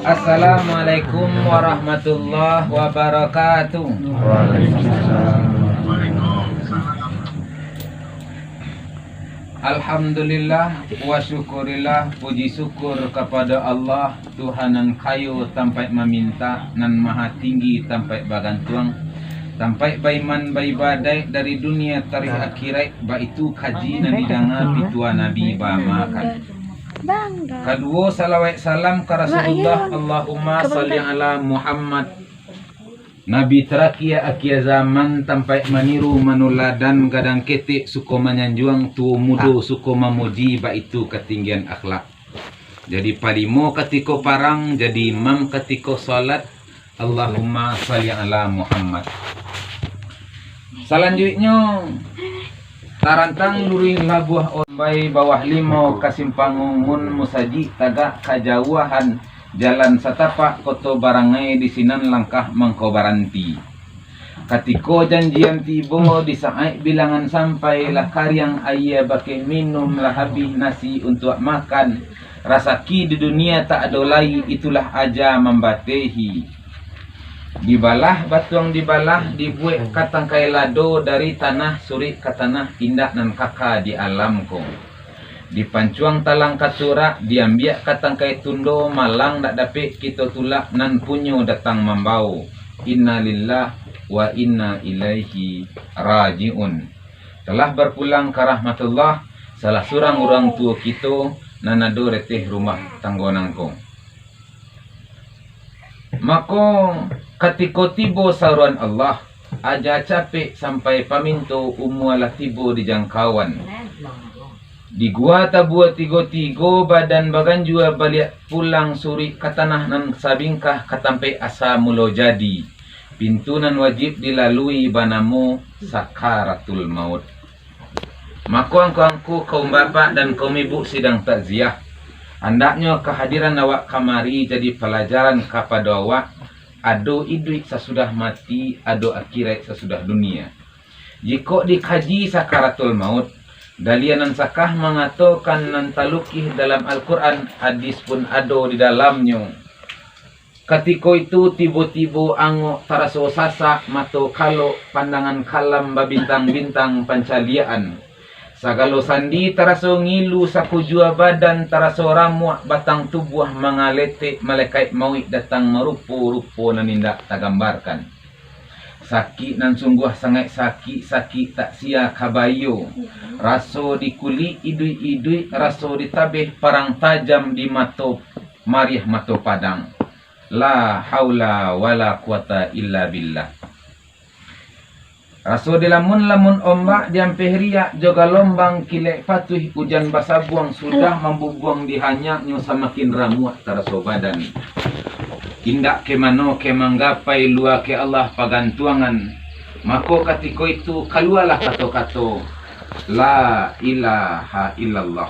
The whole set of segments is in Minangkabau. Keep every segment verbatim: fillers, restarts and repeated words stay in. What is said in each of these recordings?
Assalamualaikum warahmatullahi wabarakatuh. Alhamdulillah, wa syukurillah, puji syukur kapada Allah, Tuhan nan kayo tampaik mamintak, nan maha tinggi tampaik bagantuang, tampaik baiman baibadaik dari dunia taruih akhirat, baitu kaji nan didanga pitua Nabi bamakan. Kaduo, salawat salam ka Rasulullah, Allahumma salli ala Muhammad. Nabi tarakhia akhia zaman, tampaik maniru manuladan, gadang ketek suko manyanjuang, tuo mudo suko mamuji, baitu katinggian akhlak. Jadi palimo katiko parang, jadi imam katiko salat. Allahumma salli ala Muhammad. Salanjuiknyo, tarantang luruih labuah Ombai, bawah limau ka Simpang Umun, musajik tagak kajauahan, jalan satapak Koto Barangai, di sinan langkah mangko baranti. Katiko janjian tibo, di saat bilangan sampai, lah kariang aia bakeh minum, lah habih nasi untuak makan. Rasaki di dunia tak ado lai, itulah aja mambatehi. Dibalah batuang dibalah, dibuek ka tangkai lado, dari tanah surik ka tanah indak nan kaka di alam ko. Dipancuang talang ka turak, diambiak ka tangkai tundo, malang dak dapek kito tulak, nan punyo datang mambao. Innalillah wa inna ilaihi rajiun. Telah berpulang ka rahmatullah, salah surang urang tuo kito, nan ado reteh rumah tanggo nangko. Mako, katiko tibo saruan Allah, aja capek sampai paminto, umua lah tibo di jangkauan. Di gua tabua tigo-tigo, badan baganjua baliak pulang, surik ka tanah nan sabingkah, ka tampaik asa mulo jadi. Pintu nan wajib dilalui banamo Sakaratul Maut. Mako angku-angku, kaum bapak dan kaum ibu sidang takziah, andaknyo kahadiran awak kamari jadi palajaran kapado awak, ado iduik sasudah mati, ado akhirat sasudah dunia. Jikok dikaji sakaratul maut, daliah nan sakah mangatokan nan talukih dalam Al-Quran, hadis pun ado di dalamnyo. Katiko itu, tibo-tibo angok taraso sasak, mato kalok, pandangan kalam babintang-bintang pancaliakan. Sagalo sandi taraso ngilu, sakujua badan taraso ramuak, batang tubuah mangaletek, malekaik mauik datang marupo-rupo nan indak tagambarkan. Sakik nan sungguah sangaik sakik, sakik tak sia kabayo. Raso di kulik iduik-iduik, raso di tabeh parang tajam, di mato mariah mato padang. La haula wala quwata illa billah. Raso di lamun-lamun ombak, di ampeh riak jo galombang, kilek patuih ujan basabuang, sudah mambubuang di hanyaknyo, samakin ramuak taraso badan. Indak ke mano ke manggapai, lua ke Allah pagantuangan. Mako katiko itu kalualah kato-kato, La ilaha illallah.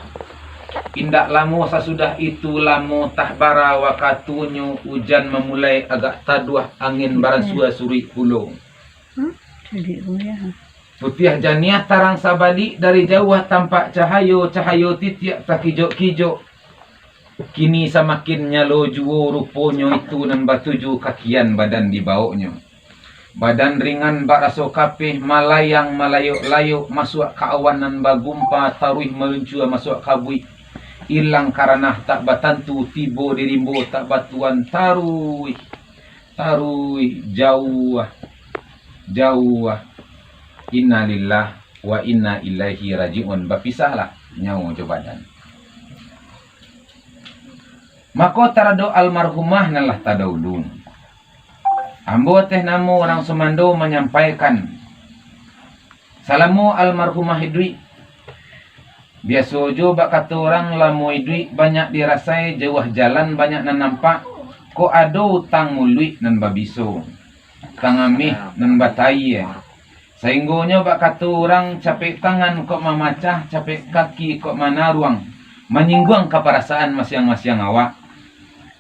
Indak lamo sasudah itu, lamo tah bara wakatunyo, ujan mamulai agak taduah, angin baransua suruik pulo. Putiah janiah tarang sabalik, dari jauah tampak cahayo, cahayo titiak takijok-kijok. Kini samakin nyalo juo ruponyo itu nan batuju ka kian badan dibawoknyo. Badan ringan bak raso kapeh, malayang malayok-layok, masuak ka awan nan bagumpa, taruih maluncua masuak kabuik. Ilang ka ranah tak batantu, tibo di rimbo tak batuan, taruih, taruih, jauah, jauah. Innalillah wa inna ilaihi rajiun. Bapisahlah nyawo jo badan. Mako taradok almarhumah nan lah tadaulu. Ambo teh namo urang sumando manyampaikan, salamo almarhumah iduik, biaso jo bak kato urang, lamo iduik banyak dirasai, jauah jalan banyak nan nampak, kok ado utang muluik nan babiso, utang ameh nan batayie. Sainggonyo bak kato urang, capek tangan kok mamacah, capek kaki kok manaruang, manyingguang ka parasaan masiang-masiang awak.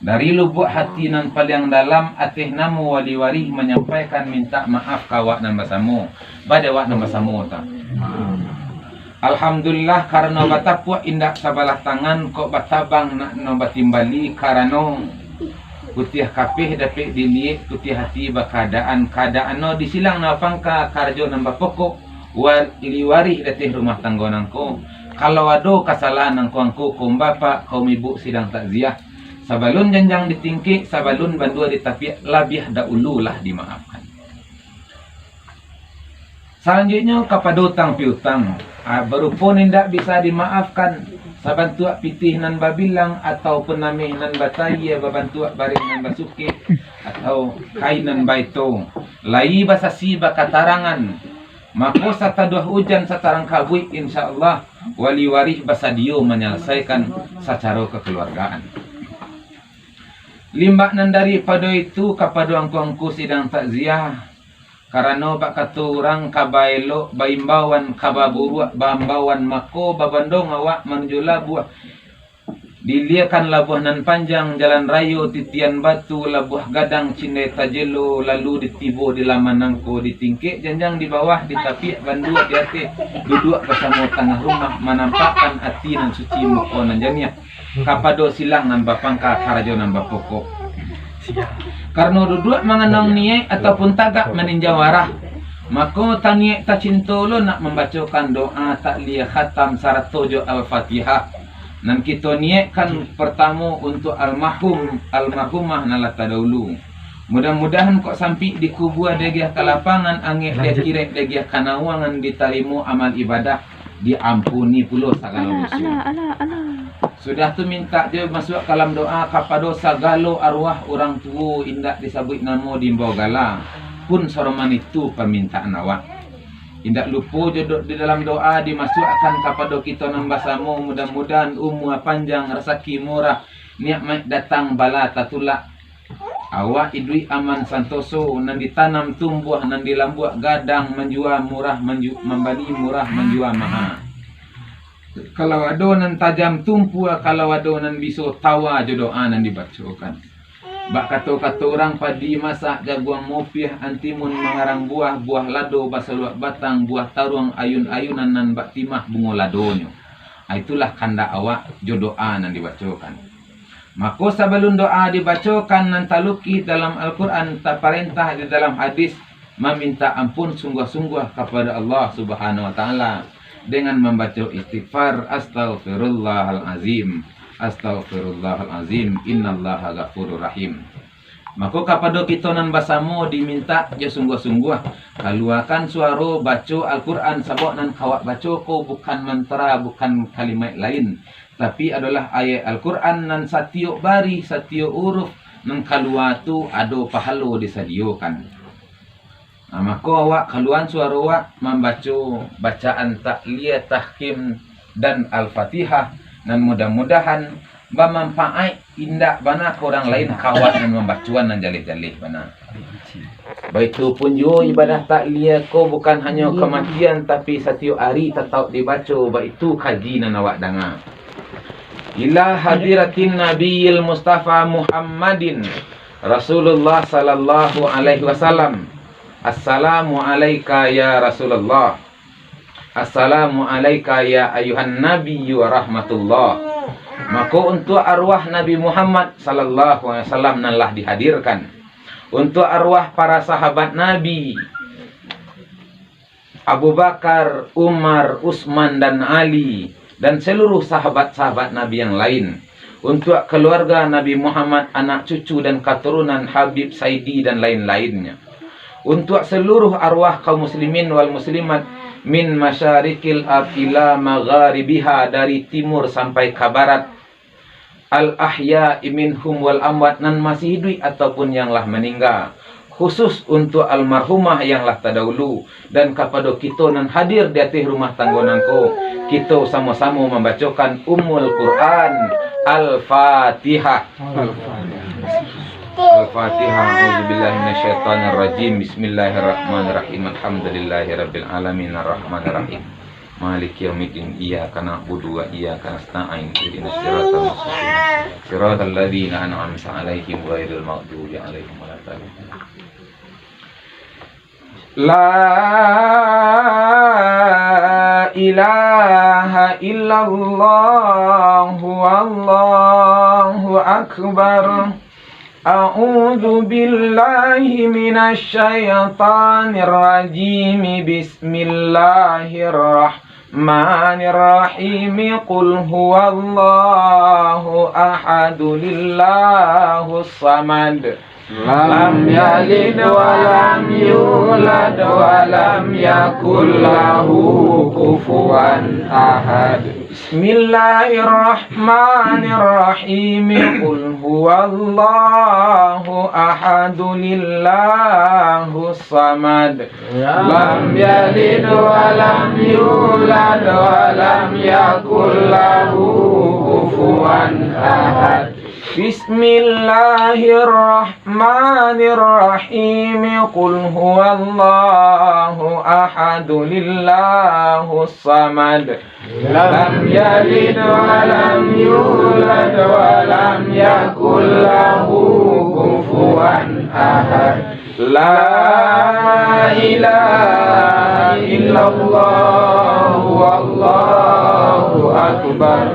Dari lubuak hati nan paliang dalam, ateh namo wali warih manyampaikan mintak maaf ka awak nan basamo, bade awak nan basamo tu. Alhamdulillah, karano batapuak indak sabalah tangan, kok batabang nak no batimbali, karano Kutiah kapeh dapek diliek, kutiah ati bakaadaan, kaadaan no di silang nan bapangka, karajo nan bapokok, wali warih di ateh rumah tanggo nangko. Kalau ado kasalahan angku-angku, kaum bapak, kaum ibu sidang takziah, sabalun janjang ditingkek, sabalun bandua ditapiak, labiah daululah dimaafkan. Salanjuiknyo, kapado utang piutang, a, barupo nan indak bisa dimaafkan, sabantuak pitih nan babilang, ataupun ameh nan batayie babantuak bareh nan basukek, atau kain nan baeto, lai basasi bakatarangan, mako sataduah ujan satarang kabuik, insya Allah, wali warih basadiyo manyalasaikan sacaro kakaluargaan. Limbak nan daripado itu, kapado angku-angku sidang takziah, karano bak kato urang, ka baelok baimbauan, ka baburuak baambauan, mako babandong awak manuju labuah. Diliakan labuah nan panjang, jalan rayo titian batu, labuah gadang cindai tajelo, lalu ditibo di laman nangko, ditingkek janjang di bawah, ditapiak bandua di ateh, duduak basamo tangah rumah, manampakkan ati nan suci, muko nan janiah, kapado silang nan bapangka, karajo nan bapokok. Karano duduak manganong niaik ataupun tagak maninjau arah, mako taniaik tacinto lo nak mambacokan doa takliah khatam sarato jo Al-Fatihah. Nan kito niaikkan partamo untuak almarhum, almarhumah nan lah tadaulu. Mudah-mudahan kok sampik dikubua dagiah ka lapangan, angek di akirek dagiah ka nawangan, ditarimo amal ibadah, diampuni pulo sagalo doso. Alah, alah, alah, alah. Sudah tu mintak jo masuak ka dalam doa kapado sagalo arwah urang tuo, indak disabuik namo, diimbau gala, pun saroman itu parmintaan awak. Indak lupo jo do-, di dalam doa dimasuakkan kapado kito nan basamo, mudah-mudahan umua panjang, rasaki murah, nikmaik datang, bala tatulak. Awak iduik aman santoso, nan ditanam tumbuah, nan dilambuak gadang, manjua murah, manju-, mambali murah, manjua maha. Kalau ado nan tajam tumpua, kalau ado nan biso tawa jo doa nan dibacokan. Bak kato-kato urang, padi masak, jaguang mopiah, antimun mangarang buah, buah lado basaluak batang, buah taruang ayun-ayunan nan bak timah bungo ladonyo. Ah, itulah kandak awak jo doa nan dibacokan. Mako, sabalun doa dibacokan nan talukih dalam Al-Quran, taparentah di dalam hadis, mamintak ampun sungguah-sungguah kapado Allah Subhanahu wa Ta'ala dengan mambaco istighfar, "Astaghfirullahal azim, astaghfirullahal azim, innallaha ghafurur rahim." Mako, kapado kito nan basamo dimintak jo sungguah-sungguah, kaluakan suaro baco Al-Quran, sabab nan ka awak baco ko bukan mantra, bukan kalimaik lain, tapi adolah ayat Al-Quran nan satiok barih, satiok uruf nan kalua tu ado pahalo disadiokan. Nah, mako awak kaluan suaro awak mambaco bacaan takliah, tahkim, dan Al-Fatihah, nan mudah-mudahan bamampaat, indak bana ka urang lain, ka awak nan mambacoan nan jaleh-jaleh bana. Baitu pun juo ibadah takliah ko bukan hanyo kamatian, tapi satiok ari tatap dibaco, baitu kaji nan awak danga. Ila hadratin Nabiyil Mustafa Muhammadin Rasulullah sallallahu alaihi wasallam. Assalamu alaika ya Rasulullah. Assalamu alaika ya ayuhan nabiyyu wa rahmatullah. Mako, untuak arwah Nabi Muhammad sallallahu alaihi wasallam nan lah dihadirkan, untuak arwah para sahabat Nabi, Abu Bakar, Umar, Utsman, dan Ali, dan saluruh sahabat-sahabat Nabi yang lain, untuak kaluarga Nabi Muhammad, anak cucu dan katurunan Habib Saidi, dan lain-lainnyo. Untuak saluruh arwah kaum muslimin wal muslimat, min masyarikil ard ila magharibiha, dari timur sampai ka barat, al ahya'i minhum wal amwat, nan masih iduik ataupun yang lah maningga, khusus untuak almarhumah yang lah tadaulu, dan kapado kito nan hadir di ateh rumah tanggo nangko, kito samo-samo mambacokan Ummul Quran, Al-Fatihah. Al-Fatihah. A'udzubillahi minasyaitonirrajim. Bismillahirrahmanirrahim. Alhamdulillahirabbil alamin, arrahmanirrahim, maliki yaumiddin, iyyaka na'budu wa iyyaka nasta'in, ihdinas siratal mustaqim, siratal ladzina an'amta 'alaihim ghairil maghdubi 'alaihim waladdallin. La ilaha illallah, wallahu akbar. أعوذ بالله من الشيطان الرجيم. بسم الله الرحمن الرحيم. قل هو الله أحد، الله الصمد. لم يلد ولم يولد ولم يكن له كفوا أحد. بسم الله الرحمن الرحيم. قل هو الله أحد، الله الصمد. لم يلد ولم يولد ولم يكن له كفوا أحد. بسم الله الرحمن الرحيم. قل هو الله أحد، الله الصمد. لم يلد ولم يولد ولم يكن له كفوا أحد. لا إله إلا الله، والله أكبر.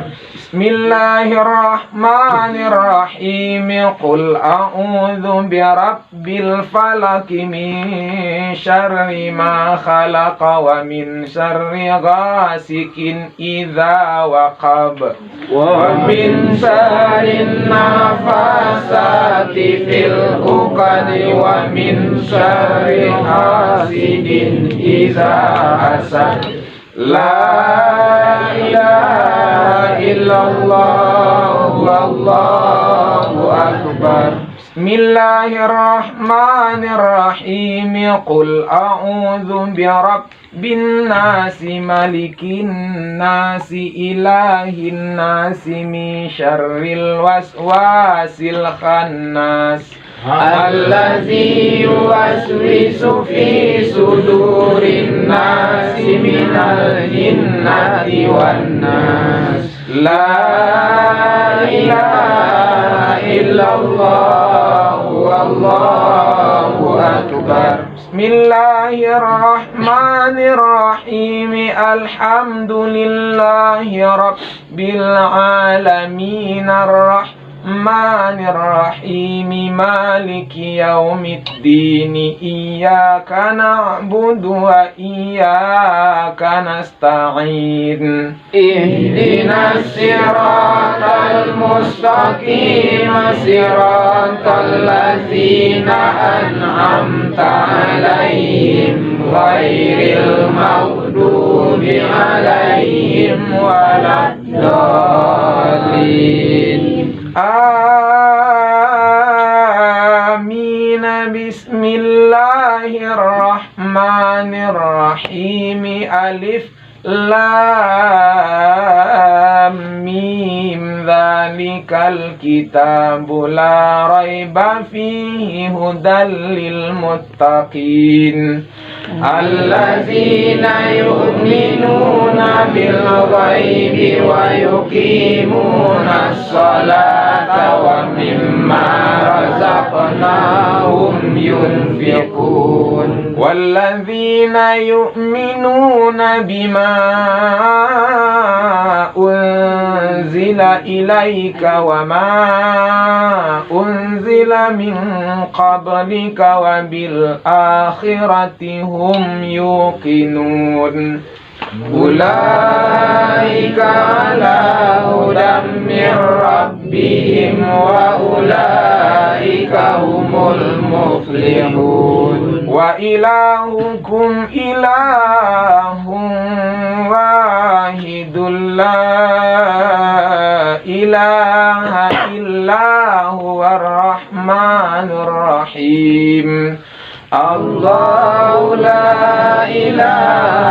بسم الله الرحمن الرحيم. قل أعوذ برب الفلق، من شر ما خلق، ومن شر غاسق إذا وقب، ومن شر النفاثات في العقد، ومن شر حاسد إذا حسد. لا إله إلا الله، والله أكبر. بسم الله الرحمن الرحيم. قل أعوذ برب الناس، ملك الناس، إله الناس، من شر الوسواس الخناس. الذي يوسوس في صدور الناس من الجنة والناس. لا إله إلا الله، والله أكبر. بسم الله الرحمن الرحيم. الحمد لله رب العالمين. الرحمن الرحمن الرحيم. مالك يوم الدين. إياك نعبد وإياك نستعين. اهدنا الصراط المستقيم، صراط الذين أنعمت عليهم، غير المغضوب عليهم ولا الضالين. آمين. بسم الله الرحمن الرحيم. ألف لام ميم. ذلك الكتاب لا ريب فيه، هدى للمتقين. الذين يؤمنون بالغيب ويقيمون الصلاة ومما رزقناهم ينفقون. والذين يؤمنون بما أنزل إليك وما أنزل من قبلك وبالآخرة هم يوقنون. أولئك على هدى من ربهم وأولئك هم المفلحون. وإلهكم إله واحد، لا إله إلا هو الرحمن الرحيم. الله لا إله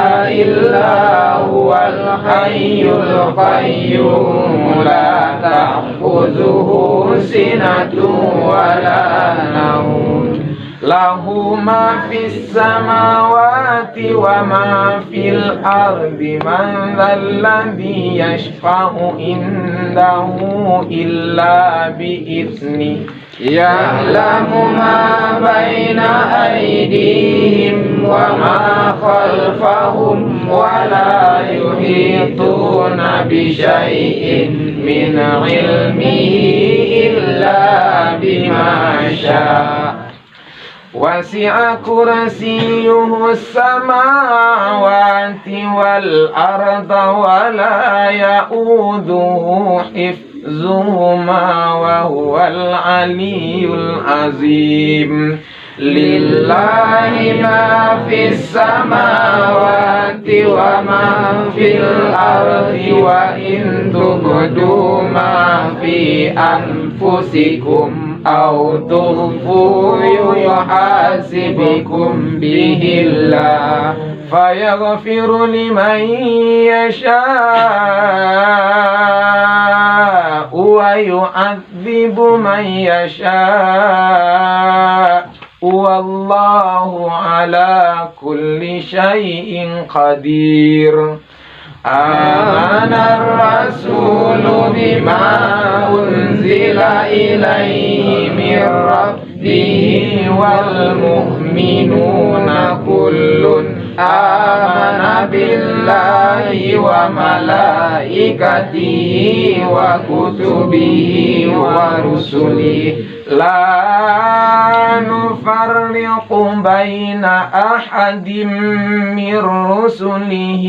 إلا هو الحي القيوم، لا تأخذه سنة ولا نوم، له ما في السماوات وما في الأرض، من ذا الذي يشفع عنده إلا بإذنه، يعلم ما بين أيديهم وما خلفهم، ولا يحيطون بشيء من علمه إلا بما شاء، وسع كرسيه السماوات والأرض، ولا يؤوده حفظهما، وهو العلي العظيم. لله ما في السماوات وما في الأرض، وإن تبدوا ما في أنفسكم أو تخفوه يحاسبكم به الله، فيغفر لمن يشاء ويعذب من يشاء، والله على كل شيء قدير. آمن الرسول بما أنزل إليه من ربه والمؤمنون، كل آمن بالله وملائكته وكتبه ورسله، لا نفرق بين أحد من رسله،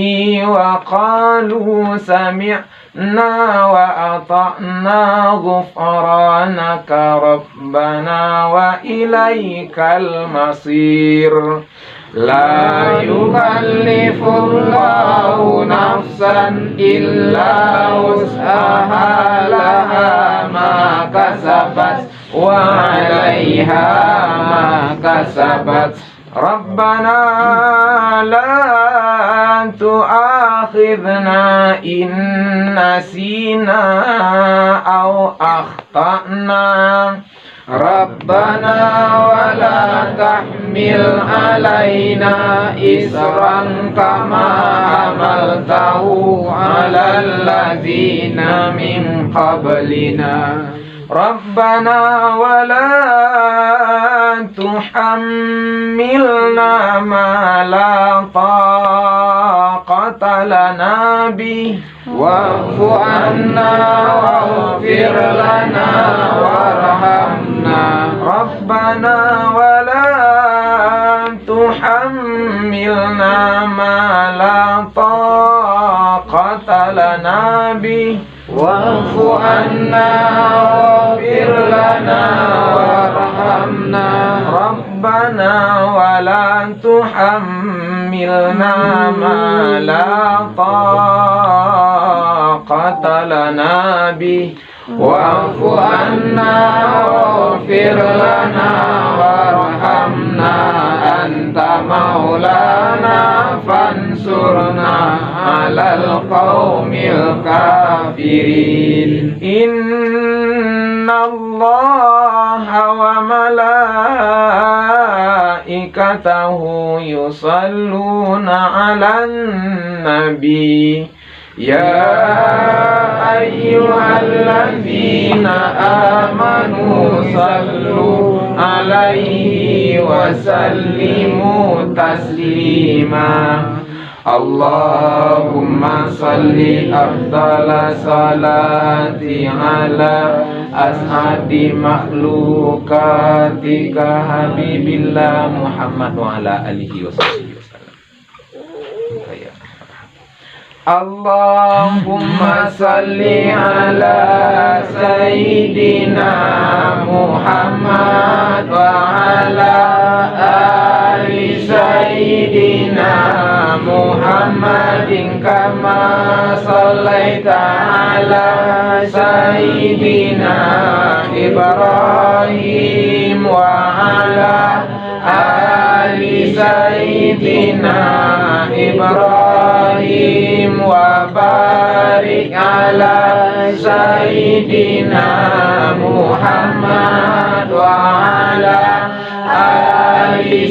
وقالوا سمعنا وأطعنا، غفرانك ربنا وإليك المصير. لا يكلف الله نفسا إلا وسعها، لها ما كسبت وعليها ما اكتسبت. ربنا لا تؤاخذنا إن نسينا أو أخطأنا. ربنا ولا تحمل علينا إصرا كما حملته على الذين من قبلنا. ربنا ولا تحملنا ما لا طاقة لنا به، واعف عنا واغفر لنا وارحمنا. ربنا ولا تحملنا ما لا طاقة لنا به، واعف عنا واغفر لنا وارحمنا. ربنا ولا تحملنا ما لا طاقة لنا به، واعف عنا واغفر لنا وارحمنا، أنت مولانا فانصرنا على القوم الكافرين. إن الله وملائكته يصلون على النبي، يا أيها الذين آمنوا صلوا عليه وسلموا تسليما. اللهم صل أفضل الصلاة على أسعد مخلوقاتك حبيب الله محمد وعلى آله وصحبه وسلم. اللهم صل على سيدنا محمد وعلى آل سيدنا محمد كما صليت على سيدنا إبراهيم وعلى آل سيدنا إبراهيم وبارك على سيدنا محمد وعلى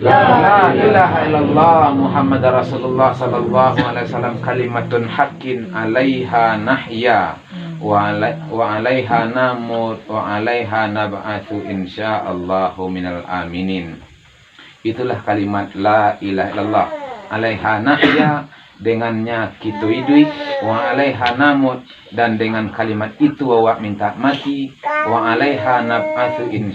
La ilaha illallah Muhammad Rasulullah sallallahu alaihi wasallam kalimatun haqqin alaiha nahya wa alai-, wa alaiha namut wa alaiha nab'atsu insyaallahu minal aminin. Itulah kalimat la ilaha illallah. Alaiha nahya, dengannya kito iduik, wa alaiha namut, dan dengan kalimat itu awak minta mati, wa alaiha nab'atsu in